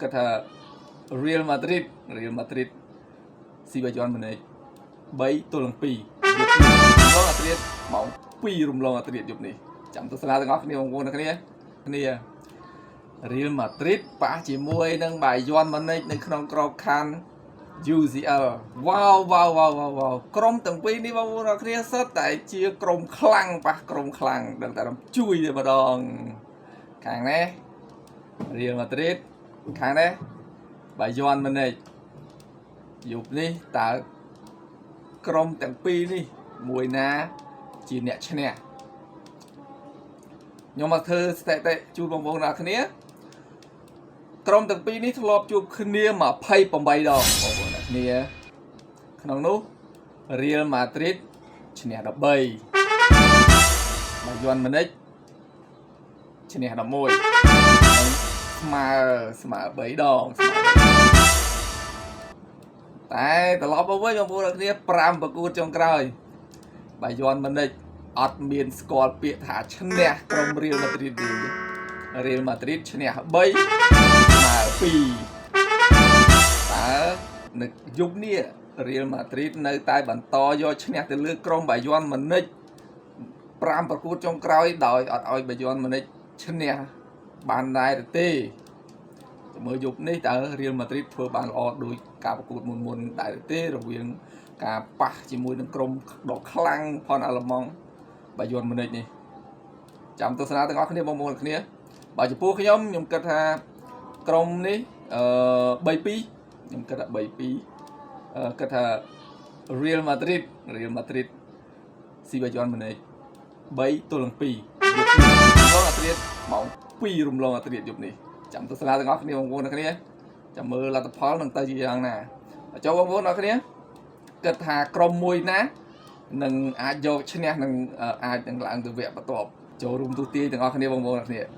គិតថា Real Madrid Real Madrid ស៊ីបាយ័នម៉ូនិក3ទល់នឹង2យប់នេះរំលងអាត្រៀតម៉ោង2រំលងអាត្រៀតយប់នេះចាំទស្សនាទាំងអស់គ្នាបងប្អូនទាំងគ្នាគ្នា Real Madrid ប៉ះជាមួយនឹងបាយ័នម៉ូនិកនៅក្នុងក្របខ័ណ្ឌ UCL វ៉ាវវ៉ាវវ៉ាវវ៉ាវវ៉ាវក្រុមទាំងពីរនេះបងប្អូនទាំងគ្នាសុទ្ធតែជាក្រុមខ្លាំងប៉ះក្រុមខ្លាំងដឹងតែជួយតែម្ដងខាងនេះ Real Madrid ខាងនេះបាយ័នម៉ូនិកយប់នេះតើក្រុមទាំងពីរនេះមួយណាជាអ្នកឈ្នះខ្ញុំមកធ្វើស្ថិតិជូនបងប្អូនទាំងគ្នា ក្រុមទាំងពីរនេះធ្លាប់ជួបគ្នា28ដងបងប្អូនអ្នកគ្នាក្នុងនោះ Real Madrid ឈ្នះ13បាយ័នម៉ូនិកឈ្នះ11ស្មើស្មើ3ដងស្មើតែត្រឡប់មកវិញបងប្អូនអ្នកគ្នា5ប្រកួតចុងក្រោយបាយ័នម៉ូនិកអត់មានស្គាល់ពាក្យថាឈ្នះក្រុម Real Madrid ទេ Real Madrid ឈ្នះ3ស្មើ2តើនៅយប់នេះ Real Madrid នៅតែបន្តយកឈ្នះទៅលើក្រុមបាយ័នម៉ូនិក5ប្រកួតចុងក្រោយដោយអត់ឲ្យបាយ័នម៉ូនិកឈ្នះបានដែរឬទេមើលយប់នេះតើ Real Madrid ធ្វើបានល្អដោយការប្រកួតមុនមុនដែរឬទេរវាងការប៉ះជាមួយនឹងក្រុមដ៏ខ្លាំងផនអាល្លឺម៉ង់បាយ័នម៉ូនិកនេះចាំទស្សនាទាំងអស់គ្នាបងប្អូនគ្នា បើចំពោះខ្ញុំខ្ញុំគិតថាក្រុមនេះអឺ3-2ខ្ញុំគិតថា3-2អឺគិតថា Real Madrid Real Madrid ស៊ីបាយ័នម៉ូនិក3ទល់នឹង2យប់នេះរំលងអាត្រៀតម៉ោង2រំលងអាត្រៀតយប់នេះចាំទស្សនាទាំងអស់គ្នាបងប្អូនទាំងគ្នាចាំមើលលទ្ធផលនឹងទៅជាយ៉ាងណាចូលបងប្អូនទាំងគ្នាគិតថាក្រុមមួយណានឹងអាចយកឈ្នះនឹងអាចនឹងឡើងទៅវគ្គបន្ទាប់ចូលរួមទូទាយទាំងអស់គ្នាបងប្អូនទាំងគ្នា។